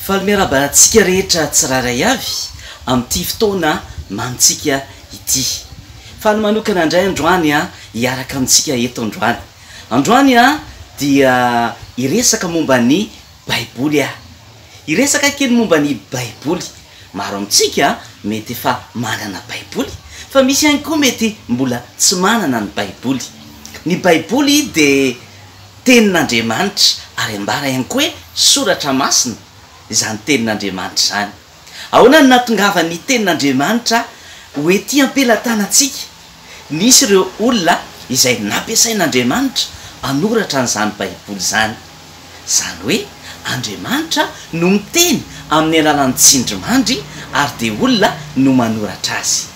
Faly miarahaba antsika rehetra tsirairay avy amin'ity fotoana mamintsika ity. Faly manokana indray androany aho hiaraka amintsika eto androany. Androany aho dia hiresaka momba ny Baiboly aho. Hiresaka kely momba ny Baiboly. Maro amintsika mety efa manana Baiboly, fa misy ihany koa mety mbola tsy manana ny Baiboly. Ny Baiboly dia Tenin'Andriamanitra ary ambara ihany koa hoe Soratra Masina izany Tenin'Andriamanitra izany. Ahoana no nahatongavan'ny Tenin'Andriamanitra ho ety am-pelatanantsika? Nisy ireo olona izay nampiasain'Andriamanitra hanoratra an'izany Baiboly izany. Izany hoe Andriamanitra no miteny amin'ny alalan'ny tsindrimandry ary dia olona no manoratra azy.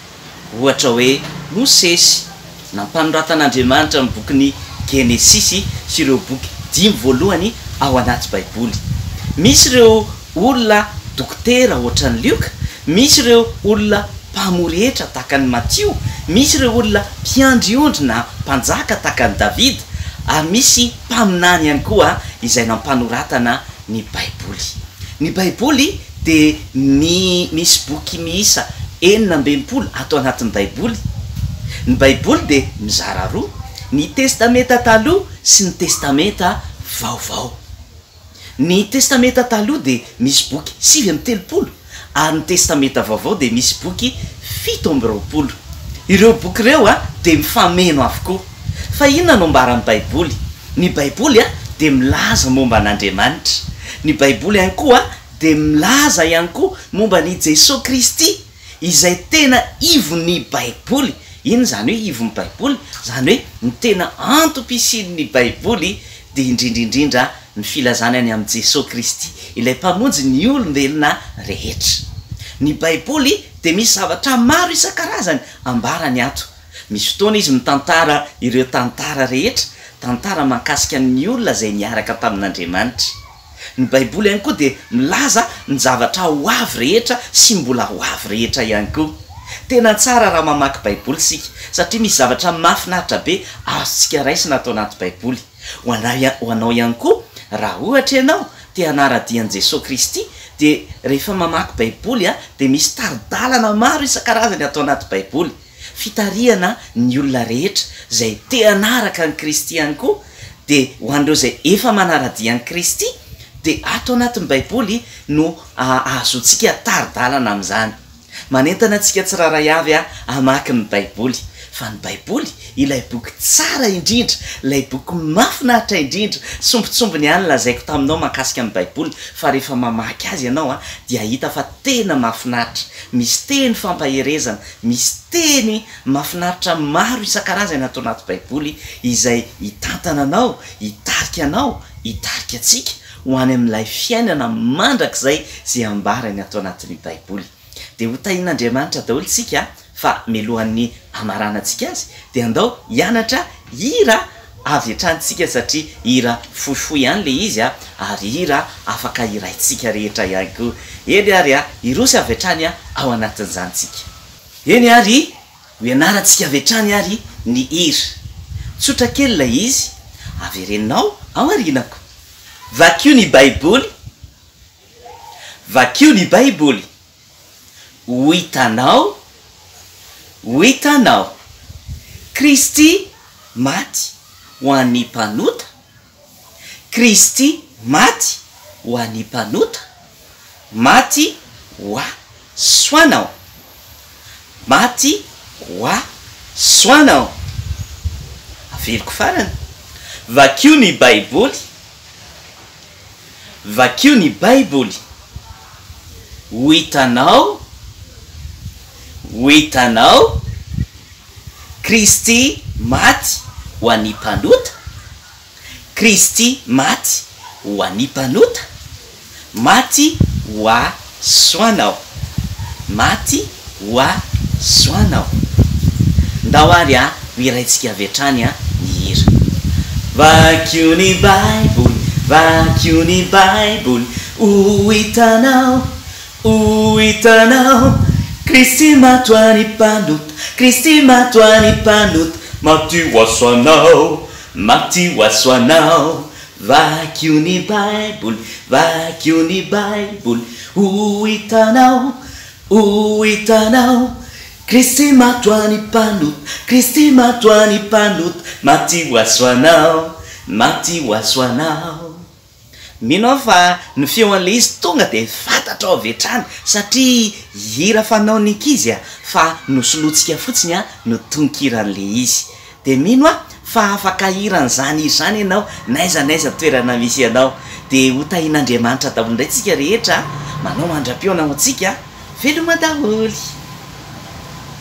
Ohatra hoe Mosesy. Nampanoratan'Andriamanitra ny bokin'ny Genesisy sy ireo boky dimy voalohany ao anaty Baiboly. Misy ireo olona dokotera hoatran'i Lioka, misy ireo olona mpamory hetra tahaka an'i Matio, misy ireo olona mpiandry ondry na mpanjaka tahaka an'i Davida, ary misy mpaminany ihany koa izay nampanoratana ny Baiboly. Ny Baiboly dia mi misy boky miisa 66 ato anatin'ny Baiboly. Ny Baiboly dia mizara roa, ny Testamenta Taloha sy ny Testamenta Vaovao. Ny Testamenta Taloha dia misy boky 39 ary ny Testamenta Vaovao dia misy boky 27. Ireo boky ireo dia mifameno avokoa. Fa inona no ambaran'ny Baiboly? Ny Baiboly dia milaza momba an'Andriamanitra. Ny Baiboly ihany koa dia milaza ihany koa momba an'i Jesoa Kristy, izay tena ivon'ny Baiboly. Inona izany hoe ivon'ny Baiboly? Izany hoe ny tena antom-pisian'ny Baiboly dia indrindra indrindra ny filazana ny amin'i Jesoa Kristy, ilay Mpamonjy ny olombelona rehetra. Ny Baiboly dia misy zavatra maro isan-karazany ambarany ato. Misy fotoana izy mitantara ireo tantara rehetra, tantara mahakasika ny olona izay niaraka tamin'Andriamanitra. Ny Baiboly ihany koa dia milaza ny zavatra ho avy rehetra sy mbola ho avy rehetra ihany koa. Tena tsara raha mamaky Baiboly isika, satria misy zavatra mahafinaritra be azontsika raisina ato anaty Baiboly. Ho anay, ho anao ihany koa, raha ohatra ianao te hanara-dia an'i Jesoa Kristy, dia rehefa mamaky Baiboly dia misy tari-dalana maro isan-karazany ato anaty Baiboly. Fitarihana ny olona rehetra izay te hanaraka an'i Kristy ihany koa, dia ho an'ireo izay efa manara-dia an'i Kristy, dia ato anatin'ny Baiboly no ahazoantsika tari-dalana amin'izany. Manentana antsika tsirairay avy hamaky ny Baiboly, fa ny Baiboly ilay boky tsara indrindra, ilay boky mahafinaritra indrindra, sombintsombiny ihany lazaiko taminao mahakasika ny Baiboly, fa rehefa mamaky azy ianao dia hahita fa tena mahafinaritra, misy teny fampaherezana, Misy teny mahafinaritra maro isan-karazany ato anaty Baiboly izay hitantana anao, hitarika anao, hitarika antsika ho any amin'ilay fiainana mandrakizay izay ambarany ato anatin'ny Baiboly. Dia ho tahian'Andriamanitra daholo isika fa mialohan'ny hamaranantsika azy dia andao hianatra hira avy hatrany tsika satria hira fohifohy ihany ilay izy ary hira afaka hiraintsika rehetra ihany koa. Eny ary a, hiroso avy hatrany ao anatin'izany tsika. Eny ary, ho ianarantsika avy hatrany ary ny hira. Tsotra kely ilay izy, avereninao ao aorianako. Vakio ny Baiboly, vakio ny Baiboly. Ho hitanao, ho hitanao. Kristy maty ho an'ny mpanota, Kristy maty ho an'ny mpanota, maty ho ahy sy ho anao, maty ho ahy sy ho anao. Averiko farany, vakio ny Baiboly. Vakio ny Baiboly. Ho hitanao, ho hitanao, Kristy maty ho an'ny mpanota, Kristy maty ho an'ny mpanota, maty ho ahy sy ho anao. Maty ho ahy sy ho anao. Ndao ary a ho hiraintsika avy hatrany a ny hira. Vakio ny Baiboly, vakio ny Baiboly, ho hitanao, ho hitanao, Kristy maty ho an'ny mpanota, Kristy maty ho an'ny mpanota, maty ho ahy sy ho anao, maty ho ahy sy ho anao. Vakio ny Baiboly, vakio ny Baiboly, ho hitanao, ho hitanao, Kristy maty ho an'ny mpanota, Kristy maty ho an'ny mpanota, maty ho azy ho anao, maty ho azy ho anao. Mino aho fa ny feon'ilay izy tonga dia fantatrao avy hatrany satria hira fanaon'ny ankizy fa nosolointsika fotsiny no tononkiran'ilay izy. Dia mino aho fa afaka hihira an'izany hira izany ianao n'aiza n'aiza toerana misy anao. Dia ho tahian'Andriamanitra daholo indray tsika rehetra manao mandra-pihaona ho antsika. Veloma daholo!